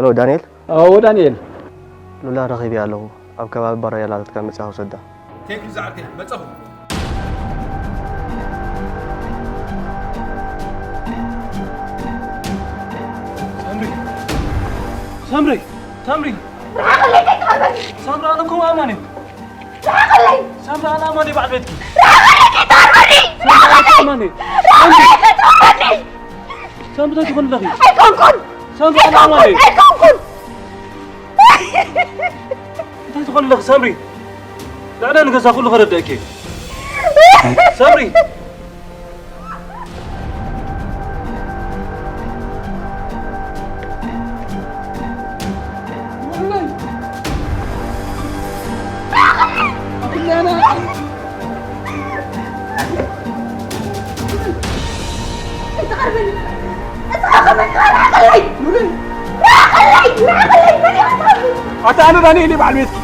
ሄሎ ዳንኤል። ኣዎ ዳንኤል። ሉላ ረኺበያ ኣለኹ። ኣብ ከባቢ ባራያ ላላትካ መጽያ ውሰዳ። ቴንክ ዩ ዝዓርከይ፣ መጸኹ። ሳምሪ፣ ሳምሪ፣ ሳምሪ፣ ሳምሪ፣ ኣነ እኮ ኣማን እየ። ሳምሪ፣ ኣነ ኣማን እየ በዓል ቤትኪ። ሳምሪ፣ ኣነ ኣማን እየ። ሳምሪ፣ እንታይ ትኾኒ ኣለኺ? ሳምሪ፣ ኣነ ኣማን እየ። እንታይ ትኾኒ ኣለኺ ሳምሪ? ልዕለ ንገዛ ኩሉ ከረድአኪ እየ። ሳምሪ! ኣታ ኣነ ዳንኤል እየ በዓል ቤትኪ።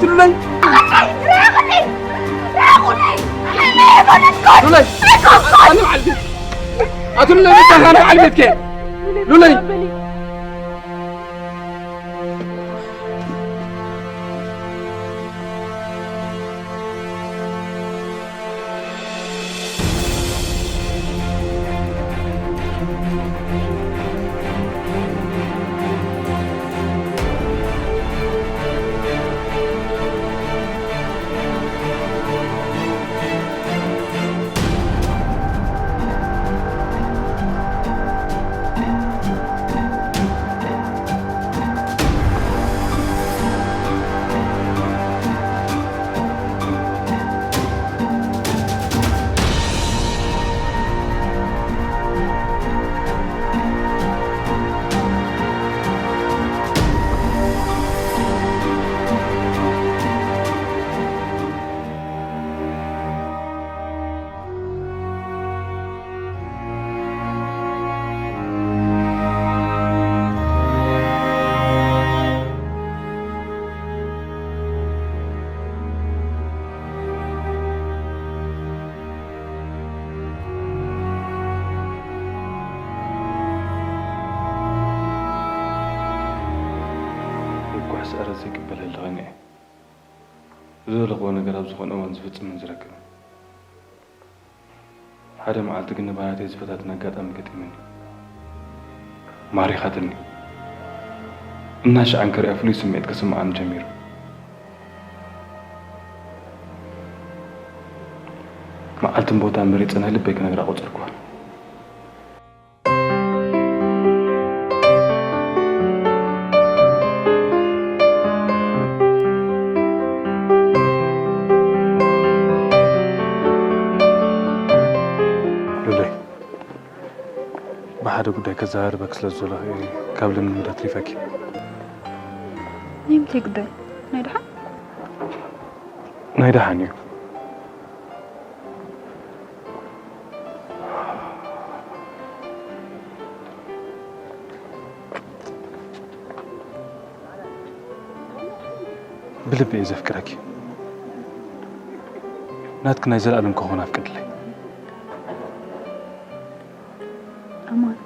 ትሉለይ። ሉለይ። ኣነ በዓል ቤት። ኣትሉለይ፣ ኣነ በዓል ቤትኪ። ሉለይ። ይጓሕ ሰኣረ ዘይቅበለልኽን እየ። ዝደለኽዎ ነገር ኣብ ዝኾነ እዋን ዝፍጽምን ዝረክብን። ሓደ መዓልቲ ግን ንባህርያተይ ዝፈታትን ኣጋጣሚ ገጢሙኒ። ማሪኻትኒ። እናሻዕ እንክሪኣ ፍሉይ ስምዒት ክስምዓኒ ጀሚሩ። መዓልትን ቦታን መሪጸ ናይ ልበይ ክነግራ ቆጸርኩዋ። ሉለይ፣ ብሓደ ጉዳይ ከዘራርበኪ ስለ ዝደለኹ እየ ካብ ልምምድ ኣትሪፈኪ። ናይ ምንታይ ጉዳይ? ናይ ደሓን? ናይ ደሓን እዩ። ብልቢ እየ ዘፍቅረኪ። ናትኪ ናይ ዘለኣለም ክኾን ኣፍቅድለይ። ኣማን፣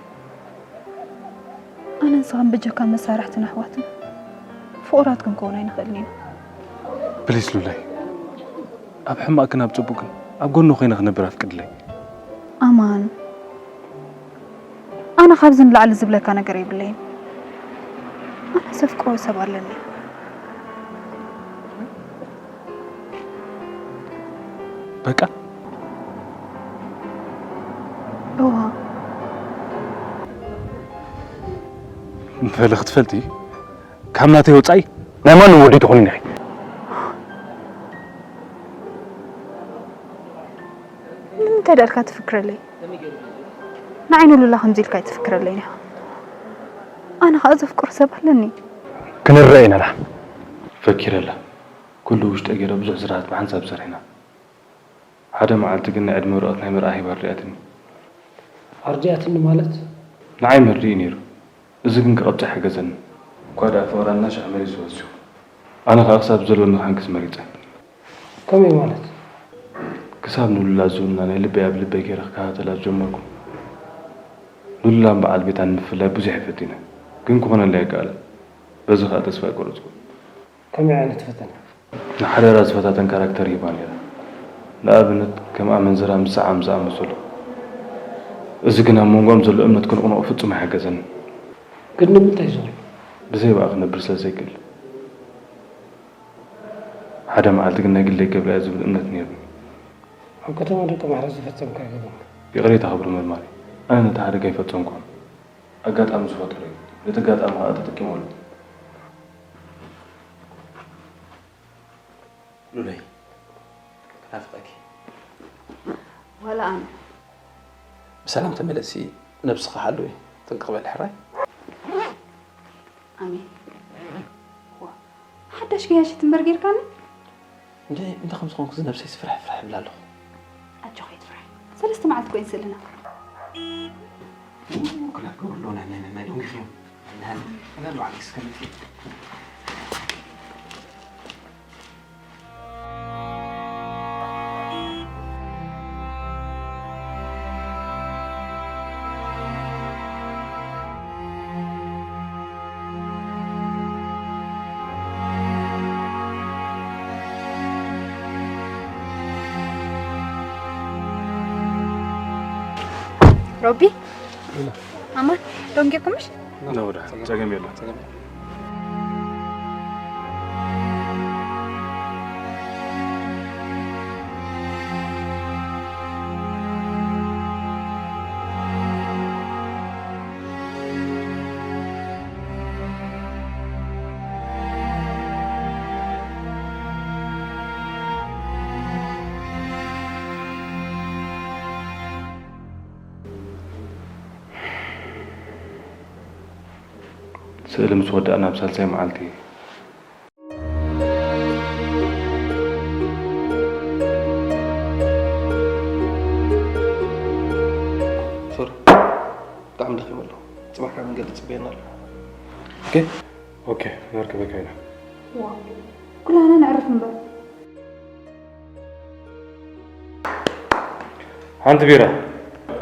ኣነ ንስኻን በጃካ መሳርሕትን ኣሕዋትን ፍቑራት ክንከውን ኣይንኽእልን ኢና። ፕሊስ ሉላይ፣ ኣብ ሕማቕክን ኣብ ጽቡቕክን ኣብ ጎኒ ኮይነ ክነብር ኣፍቅድለይ። ኣማን፣ ኣነ ካብዚ ንላዕሊ ዝብለካ ነገር የብለይን። ኣነ ዘፍቅሮ ሰብ ኣለኒ። በቃ እዋ በለ ክትፈልጢ ካብ ናተይ ወጻኢ ናይ ማንም ወዲ ትኾኒ ኢኺ። ንምንታይ ደኣ ኢልካ ትፍክረለይ? ንዓይ ንሉላ ከምዚ ኢልካ ኣይትፍክረለይን ኢኻ። ኣነ ኸኣ ዘፍቅሮ ሰብ ኣለኒ። ክንረኣ ኢና ደሓን። ፈኪረላ። ኩሉ ውሽጠ ገይረ ብዙሕ ስራሓት ብሓንሳብ ሰሪሕና። ሓደ መዓልቲ ግን ናይ ዕድመ ወረቐት ናይ መርዓ ሂባ ኣርዲኣትኒ። ኣርዲኣትኒ ማለት? ንዓይ መርድኢ ነይሩ። እዚ ግን ክቐብጻ ኣይሓገዘንን። እኳ ደኣ ፍቕራ እናሻዕ መሊሱ ወሲኹ። ኣነ ኸኣ ክሳብ ዘለኒ ክሓንክስ መሪጸ። ከመይ ማለት? ክሳብ ንሉላ ዝውንና ናይ ልበይ ኣብ ልበይ ገይረ ክከታተላ ዝጀመርኩ። ንሉላን በዓል ቤታን ንምፍላይ ብዙሕ እየ ፈቲነ። ግን ክኾነለይ ኣይከኣለን። በዚ ኸኣ ተስፋ ኣይቆረጽኩን። ከመይ ዓይነት ፈተነ? ንሓዳራ ዝፈታተን ካራክተር ሂባ ነይራ። ንኣብነት ከም ኣመንዝራ ምስ ሰዓም ዝኣመሰሉ። እዚ ግን ኣብ መንጎኦም ዘሎ እምነት ክንቕንቖ ፍጹም ኣይሓገዘንን። ግን ንምንታይ ዞር? ብዘይ ብኣ ክነብር ስለ ዘይክእል። ሓደ መዓልቲ ግን ናይ ግለይ ክገብራ እየ ዝብል እምነት ነይሩኒ። ኣብ ከተማ ደቂ ማሕረስ ዝፈጸምካዮ ገበን? ይቕሬታ ክቡር መርማሪ፣ ኣነ ነቲ ሓደጋ ኣይፈጸምኩዎን። ኣጋጣሚ ዝፈጠሮ እዩ። ነቲ ኣጋጣሚ ኸኣ ተጠቂመሉ። ሉለይ፣ ክናፍቐኪ። ዋላ ኣነ። ብሰላም ተመለሲ፣ ነብስኺ ሓልዊ፣ ጥንቅቕ በሊ ሕራይ። ኣሜን። ዋ፣ ሓዳሽ ገያሺት እምበር ጌርካኒ? እንደ እንደ ከም ዝኾንኩ ዝነብሰይ ስፍራሕ ፍራሕ ይብል ኣለኹ። ኣጆኻ ኣይትፍራሕ። ሰለስተ መዓልቲ ኮይን ዘለና። ክላክ ወሎ ናይ ናይ ናይ ዶንጊ ፊልም። ናይ ናይ ባዕልስ ከምት። ሮቢ፣ ኣማን፣ ዶንጌ ኩምሽ? ነውዳ፣ ጸገም የለን። ስእሊ ምስ ወዳእና ኣብ ሳልሳይ መዓልቲ። ሶሪ፣ ብጣዕሚ ደኺመ ኣለኹ። ጽባሕ ካብ መንገዲ ጽበየና ኣሎ። ኦኬ? ኦኬ፣ ነርከበካ ኢና። ዋው፣ ኩላህና ነዕርፍ እምበር። ሓንቲ ቢራ።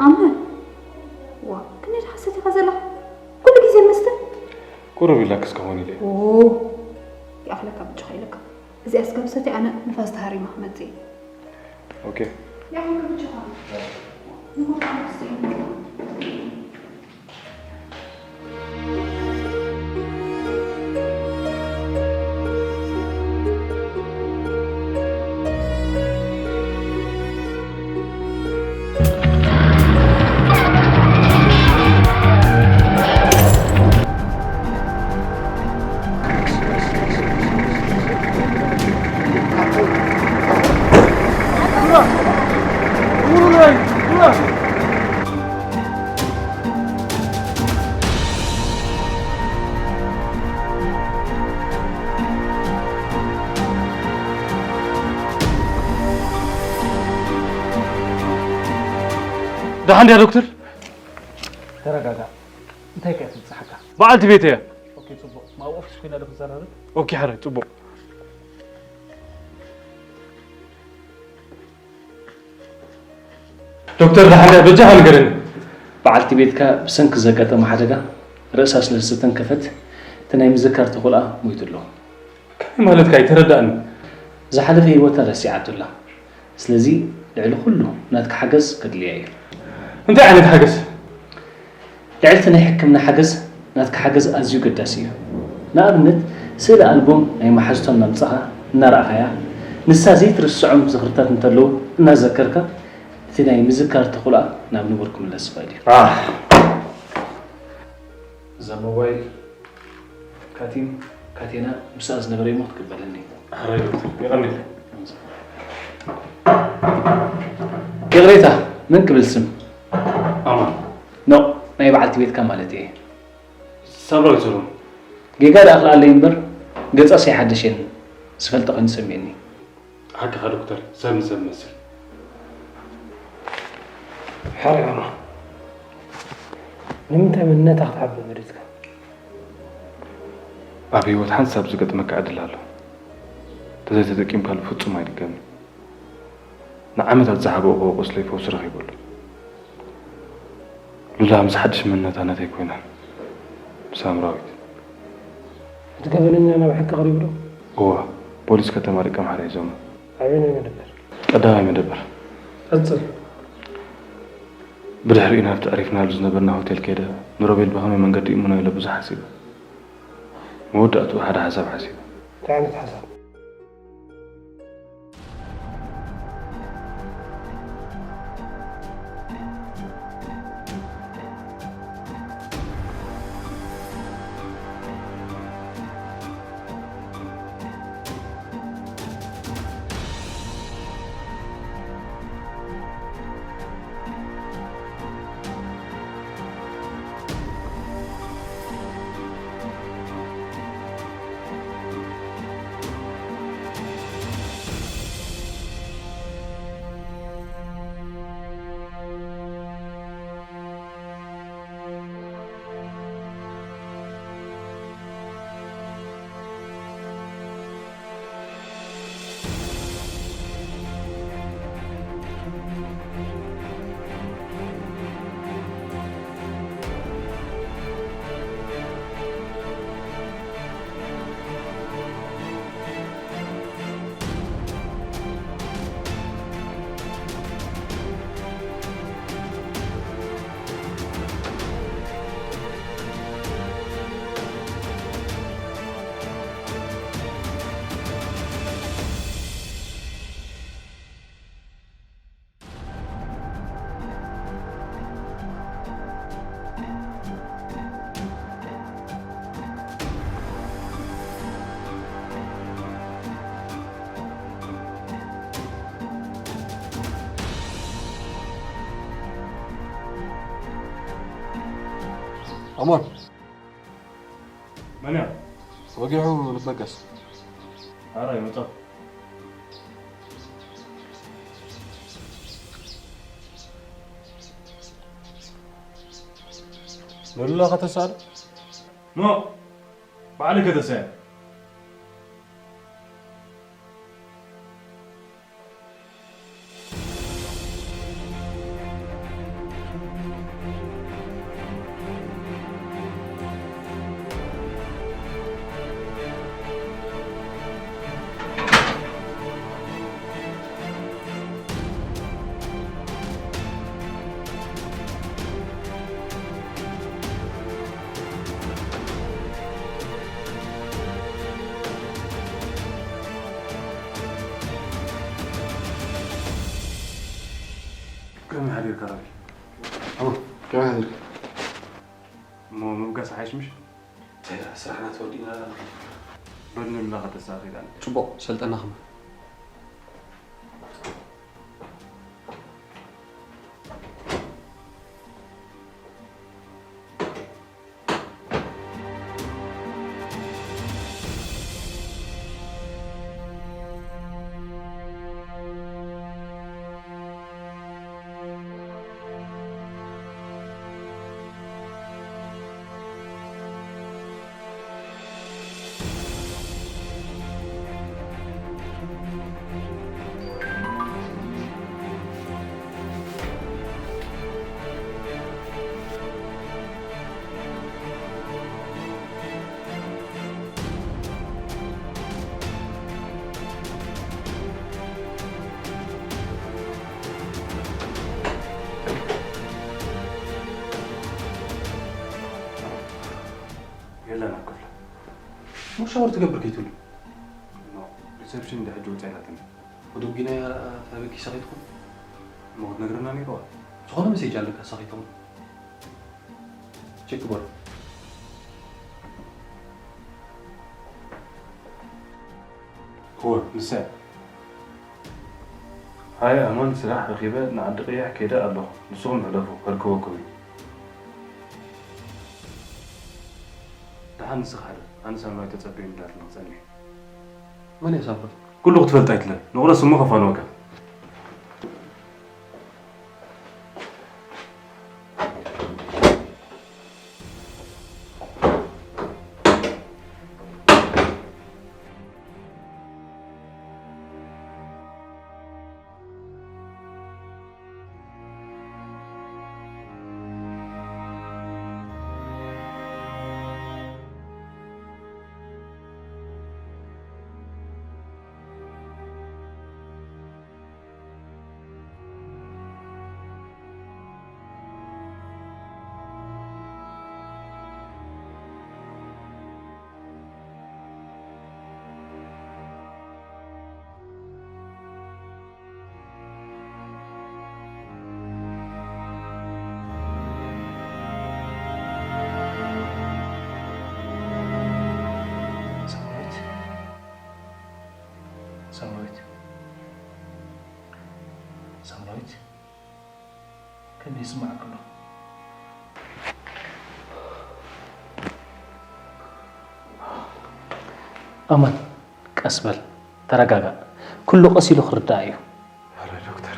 ኣማን። ዋ፣ ክንደይ ደሓሰት ኢኻ ዘለኻ? ኩሉ ግዜ መስተ? ቁሩብ ሪላክስ ክኸውን ኢለ። ኦ፣ ይኣኽለካ ብቻኻ ኢለካ። እዚኣ ስጋብ ሰትየ ኣነ ንፋስ ተሃሪመ ክመጽእ እየ። ኦኬ። ይኣኽለካ ብቻኻ። ንጎርካ መስተ እዩ። ደሓን ድያ ዶክተር? ተረጋጋእ። እንታይ ከ ትብጽሓካ? በዓልቲ ቤት እያ። ኦኬ፣ ጽቡቕ። ናብ ኦፊስ ኮይና ዶ ክንዘራረብ? ኦኬ፣ ሕራይ፣ ጽቡቕ። ዶክተር፣ ደሓን ድያ? በጃኻ ንገረኒ። በዓልቲ ቤትካ ብሰንኪ ዘጋጠመ ሓደጋ ርእሳ ስለ ዝተንከፈት፣ እቲ ናይ ምዝካር ተኽእሎኣ ሞይቱ ኣሎ። ከመይ ማለትካ? ኣይተረዳእኒ። ዝሓለፈ ህይወታ ረሲዓቶ ኣላ። ስለዚ ልዕሊ ኩሉ ናትካ ሓገዝ ከድልያ እዩ። እንታይ ዓይነት ሓገዝ? ልዕሊ እቲ ናይ ሕክምና ሓገዝ ናትካ ሓገዝ ኣዝዩ ገዳሲ እዩ። ንኣብነት ስእሊ ኣልቦም ናይ መሓዝቶም እናምጻኻ እናረኣኻያ፣ ንሳ ዘይትርስዖም ዝኽርታት እንተለዉ እናዘከርካ፣ እቲ ናይ ምዝካር ተኽእሎኣ ናብ ንቡር ክምለስ ይኽእል እዩ። ኣህ! እዛ ሞባይል ካቲም፣ ካቴና ምስኣ ዝነበረ እሞ ክትቅበለኒ። ሕራይ ዶክተር፣ የቐንየለይ። ይቕሬታ፣ መን ክብል ስም? ኣማን። ኖ፣ ናይ በዓልቲ ቤትካ ማለት እየ። ሳምራዊት ሰሎሞን። ጌጋ ደኣ ክልኣለይ እምበር፣ ገጻስ ኣይሓደሸንን። ዝፈልጦ ኮይኑ ተሰሚዑኒ። ሓቅኻ ዶክተር፣ ሰብ ንሰብ መስል። ሕራይ ኣማን። ንምንታይ መንነታ ክትዓቢ መሪጽካ? ኣብ ህይወት ሓንሳብ ዝገጥመካ ዕድል ኣሎ። እንተዘይተጠቂምካሉ ፍጹም ኣይድገምን። ንዓመታት ዝሓበእክዎ ቁስለይ ፈውሲ ረኺበሉ። ሉላ ምስ ሓድሽ መንነታ ናተይ ኮይና፣ ሳምራዊት። እቲ ገበነኛ ናብ ሕጊ ቀሪቡ ዶ? እወ፣ ፖሊስ ከተማ ደቀምሓረ ሒዞሞ። ኣበየናይ መደበር? ቀዳማይ መደበር። ቀጽል። ብድሕሪኡ ናብቲ ኣዕሪፍናሉ ዝነበርና ሆቴል ከይደ፣ ንሮቤል ብኸመይ መንገዲ ይእምኖ ኢለ ብዙሕ ሓሲበ። መወዳእትኡ ሓደ ሓሳብ ሓሲበ። እንታይ ዓይነት ሓሳብ? ኣሞን። መን እያ? ወጊሑ ልበገስ። ኣረ ይመጻ። ንሉላ ከተሳለ? ኖ፣ ባዕሊ ከተሳለ። ከመይ ሓዲርካ ራኪ? ኣሞ፣ ከመይ ሓዲርካ? እሞ ምብጋስ ሓይሽ ምሽ? እንታይ ደኣ ስራሕና ተወዲእና ኣለና። በል ንሉላ ከተሳኺዳን። ጽቡቕ፣ ሰልጠና ከማን። የለን ኣብ ክፍላ። እሞ ሻወር ትገብር ከይትብሉ? ኖ፣ ሪሰፕሽን እንዳ ሕጂ ወፂኣላትኒ። ወዲ ጊናያ ተበኪሳ ከይትኾን? እሞ ክትነግረና ነይርዋ። ዝኾነ መሴጅ ኣለካ፣ እሳ ከይትኾን? ቼክ ግበሮ። እወ፣ ንሳ እያ። ሃይ ኣማን፣ ስራሕ ረኺበ ንዓዲ ቀይሕ ከይደ ኣለኹ። ንስኹም ሕለፉ፣ ከርክበኩም እዩ። ደሓን ንስኻ ሕለፍ፣ ኣነ ሳምራዊት ተጸበየኒ እንዳትልና ክጸንሕ። መን እያ ሳምራዊት? ኩሉ ክትፈልጥ ኣይትለን። ንቑረስ እሞ ከፋንወካ። ሳምራዊት፣ ሳምራዊት፣ ከመይ ይስማዓኪ ኣሎ? ኣማን፣ ቀስ በል፣ ተረጋጋእ። ኩሉ ቀስ ኢሉ ክርዳእ እዩ። ኣረ ዶክተር፣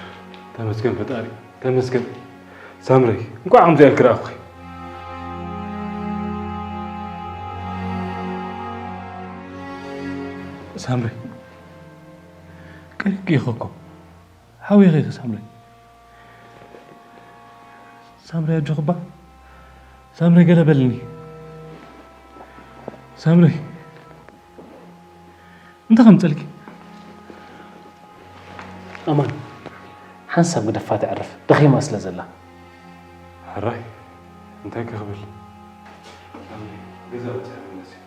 ተመስገን ፈጣሪ፣ ተመስገን። ሳምረይ፣ እንኳዕ ከምዚ ኢልኪ ረኣኹኺ። ሳምረይ፣ ቀሪብኪ ኢኺ እኮ። ሓዊኺ ኢኺ ሳምረይ። ሳምረይ፣ ኣጆኺ እባ። ሳምረይ፣ ገለ በልኒ። ሳምረይ፣ እንታይ ከምፀልኪ? ኣማን፣ ሓንሳብ ግደፋ ተዕርፍ፣ ደኺማ ስለ ዘላ። ሕራይ፣ እንታይ ከ ክብል? ገዛ በፂሐ ክምለስ እየ።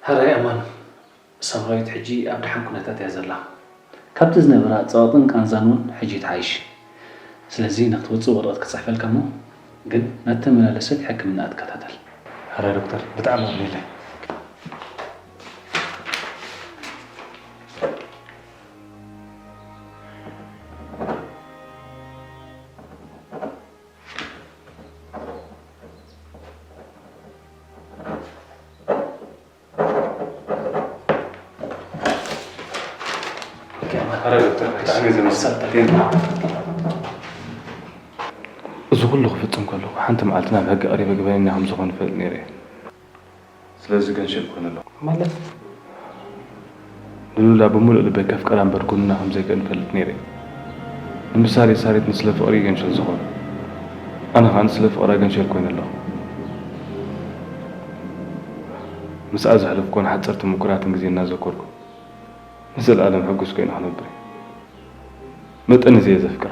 ሕራይ ኣማን፣ ሳምራዊት ሕጂ ኣብ ደሓን ኩነታት እያ ዘላ። ካብቲ ዝነበራ ጸቕጥን ቃንዛን እውን ሕጂ ትሓይሽ። ስለዚ ንክትወጽእ ወረቐት ክጽሕፈልካ እሞ፣ ግን ናተመላለሰት ሕክምና ትከታተል። ሕራይ ዶክተር፣ ብጣዕሚ የቐንየለይ። እዚ ኩሉ ክፍጽም ከለኹ ሓንቲ መዓልቲ ናብ ሕጊ ቀሪበ ግበነኛ ከም ዝኾን እፈልጥ ነይረ እየ። ስለዚ ገንሸል ኮይነ ኣለኹ። ማለት? ንሉላ ብምሉእ ልበይ ከፍቅራ እምበር ኩንና ከም ዘይክእል እፈልጥ ነይረ እየ። ንምሳሌ ሳሬት ንስለ ፍቕሪ እዩ ገንሸል ዝኾነ። ኣነ ኸኣ ንስለ ፍቕራ ገንሸል ኮይነ ኣለኹ። ምስኣ ዘሕለፍኩወን ሓጸርቲ ምኩራትን ግዜ እናዘከርኩ ንዘለኣለም ሕጉስ ኮይነ ክነብር እየ። መጠን እዚ እየ ዘፍቅራ።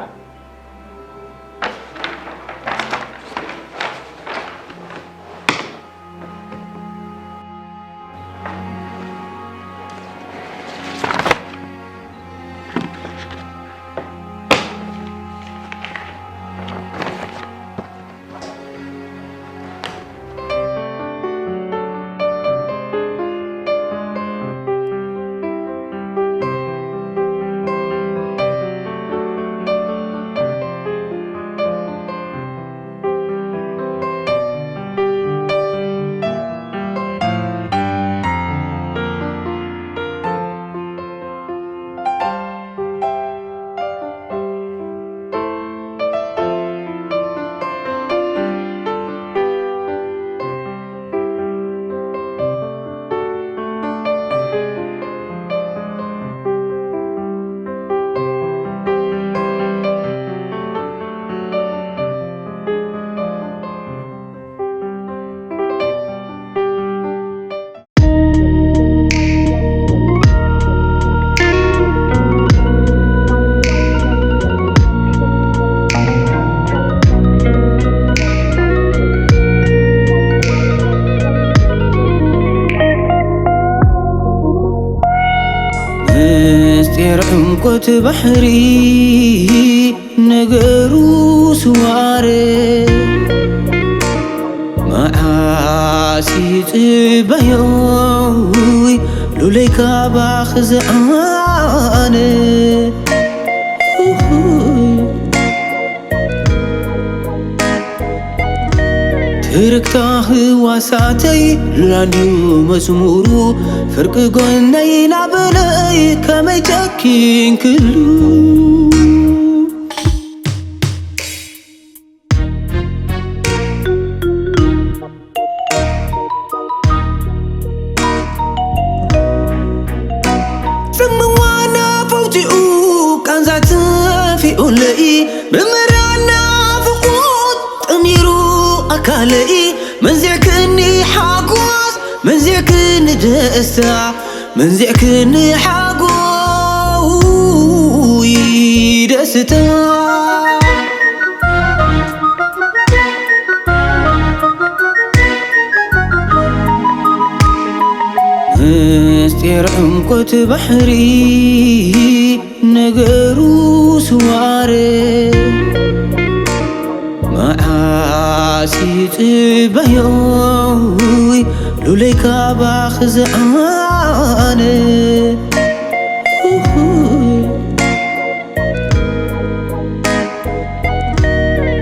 ምስጢር ዕምቆት ባሕሪ ነገሩ ስዋር መዓስ ይጽበዮ ሉለይ ካባኽ ዝዓነ ርክታ ህዋሳተይ ሉላንድዩ መስሙሩ ፍርቂ ጎነይ ናበለይ ከመይ ጨኪንክሉ። ጽምዋና ፈውቲኡ ቃንዛ ትፊኡለይ ብምራና ፍቑት ጠሚሩ ኣካለይ መንዚዕክኒ ሓጎስ መንዚዕክኒ ደስታ መንዚዕክኒ ሓጎይ ደስታ ምስጢር ዕምቆት ባሕሪ ነገሩ ስዋረ መዓስ ይጽበዮይ ሉለይ ካባኽ ዝኣነ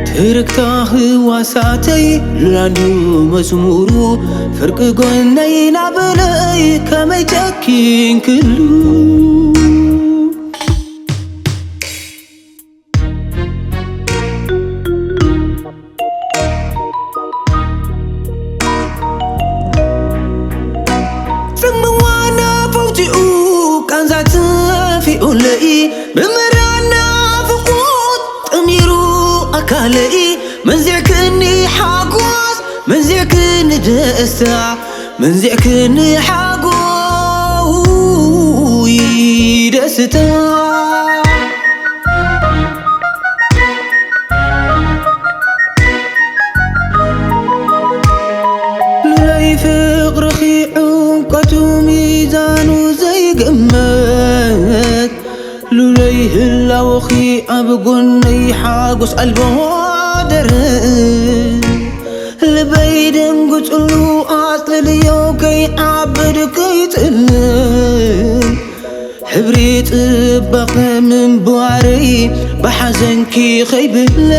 ትርክታ ህዋሳተይ ሉላንድዩ መስሙሩ ፍርቂ ጎነይ ናበለይ ከመይ ጨኪንክሉ። ጽምዋና ፈውቲኡ ቃንዛ ትፊኡለይ ብምራና ፍቑት ጠሚሩ ኣካለይ መንዚዕክኒ ሓጎስ መንዚዕክኒ ደስታ መንዚዕክኒ ሓጎይ ደስታ ሉለይ ፍቕርኺ ዕምቀቱ ሚዛኑ ዘይግመት ሉለይ ህላወኺ ኣብ ጎነይ ሓጎስ ኣልቦ ደርብ ልበይ ደንግጽሉ ኣጽልልዮ ከይዓብድ ከይጥልል ሕብሪ ጽባቐ ምንባረይ ብሓዘንኪ ከይብለ